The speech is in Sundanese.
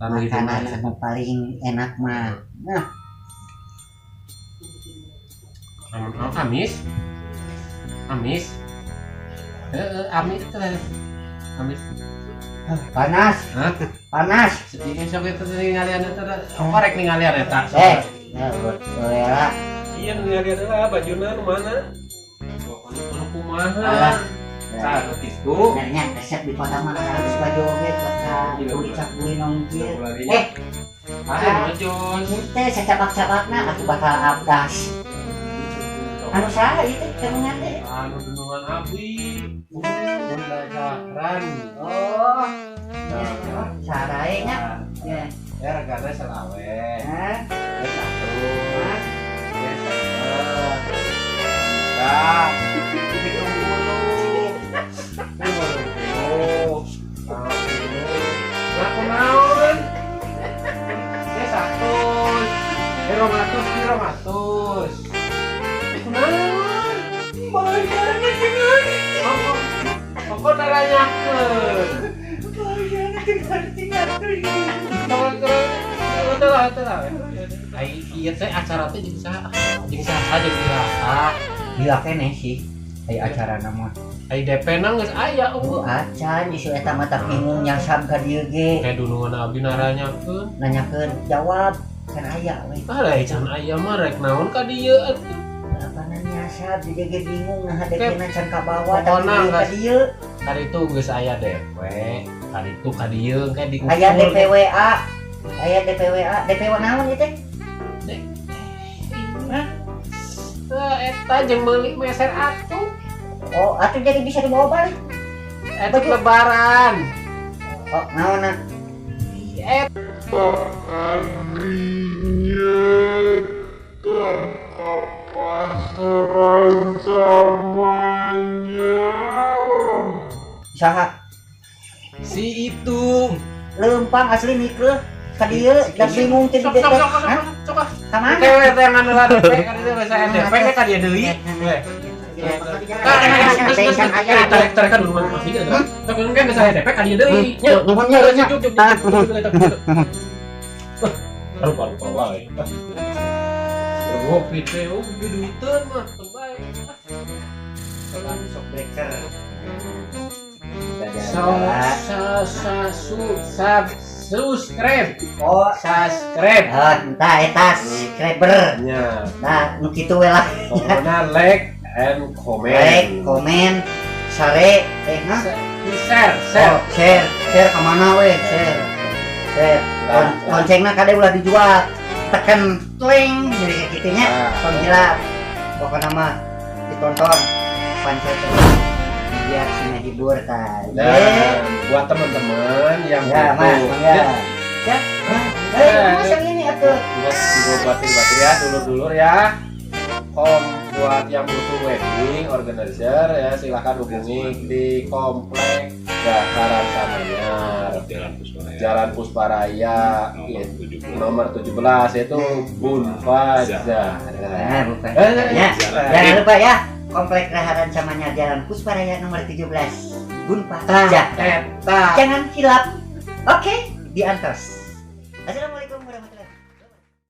Anu Makanan hitungan. Anu paling enak mah. Nah, Anu amis. Amis. Heeh, amis teh. Amis. Panas, Hah? Panas. Sedih sok itu ningalian eta, korek ningalian eta. Eh, ya, boleh lah. Iya, ningalian lah bajuna nu mana? Pokoknya anu kumaha? Alah. Sah kitu. Nah, nya resep di kota mah harus baju oge kota ucap nong kieu. Eh, Ah, jos. Teh sacabak-cabakna atuh bakal abdas. Anu saha ieu teh kamungan teh? Anu dunungan abdi. Bunda Zahran. Oh, sarae nya. Ya. Ya, regana selawe. Hah? Ya satu. Hah? Ya satu. Nah, 70. 50. Nah, kunaon? Ya satu. Ya 200, ya 200. Kunaon? Bayarnya dengan Oh, pokok naranyakeun. Bayarnya dengan Udah lah. Ai ieu teh acara teh jeung saha? Jeung saha, jeung iraha? Gila keneh sih. Ai acara mah. Ai DP na geus aya Oh, unggul. Acan justru eta mah tak bingung nyasab ka dieu ge. Kayak dunungan abdi naranyakeun. Nanyakeun jawab kan aya we. Ah, lah can aya mah rek naon ka dieu atuh. Apana nyasab di dieu ge bingung nah DP na can kabawa Pokona tapi ka geus. Dieu. Kali itu geus aya DP, kali itu ka dieu kayak diukur. Aya DPWA. Aya DPWA, DPW naon ieu teh? Hah? Eh, eta jeung meuli meser atuh. Oh, atuh jadi bisa dibawa balik. Eta lebaran. Oh, naon na? Eh, Tadinya ke pasaran samanya. Saha? Si itu. Leumpang asli mikeuh ka dieu da bingung teh di Sok DP. sok sok sok Hah? sok ah. Ka mana? Oke, teh ngan lah DP kan itu geus aya DP ka dieu deui. We. Tarik tarik kan dulu masih gitu. Tapi kan geus aya DP ka dieu deui. Nya. Nuhun nya, nya. Rupa rupa wae. Ngopi teh, oh duiteun mah terbaik. Sok breaker. So, sa, sa, su, sub, subscribe, Oh, subscribe. ah, entah eta subscriber. Nya, Nah, nu kitu we lah. pokoknya like and comment. Like, komen, share, eh nah. Share, share. Oh, share, share ke mana we? Share. Share. Loncengna kade ulah dijual. Tekan tling jadi kayak gitu nya. Nah. Tong hilap. Pokoknya mah ditonton. Pancet terus biar si ngehibur tah. Dan buat teman-teman yang Ya, Mas, butuh mangga. ya, Ya. Eh, Mas yang ini atuh. Buat buat buat ya, dulur-dulur ya. Kom buat yang butuh wedding organizer ya, silahkan hubungi di Komplek Dataran Samanyar, Jalan Pusparaya. Jalan Pusparaya Nomor ya, 17. Nomor 17 itu Bunfa Zahra. Nah, bukan. Eh, Ya. Jalan. Jangan lupa ya, Komplek Raharan Samanya Jalan Pusparaya nomor 17. Bunpa Zahra. Eta. Jangan hilap. Oke, diantos. Assalamualaikum.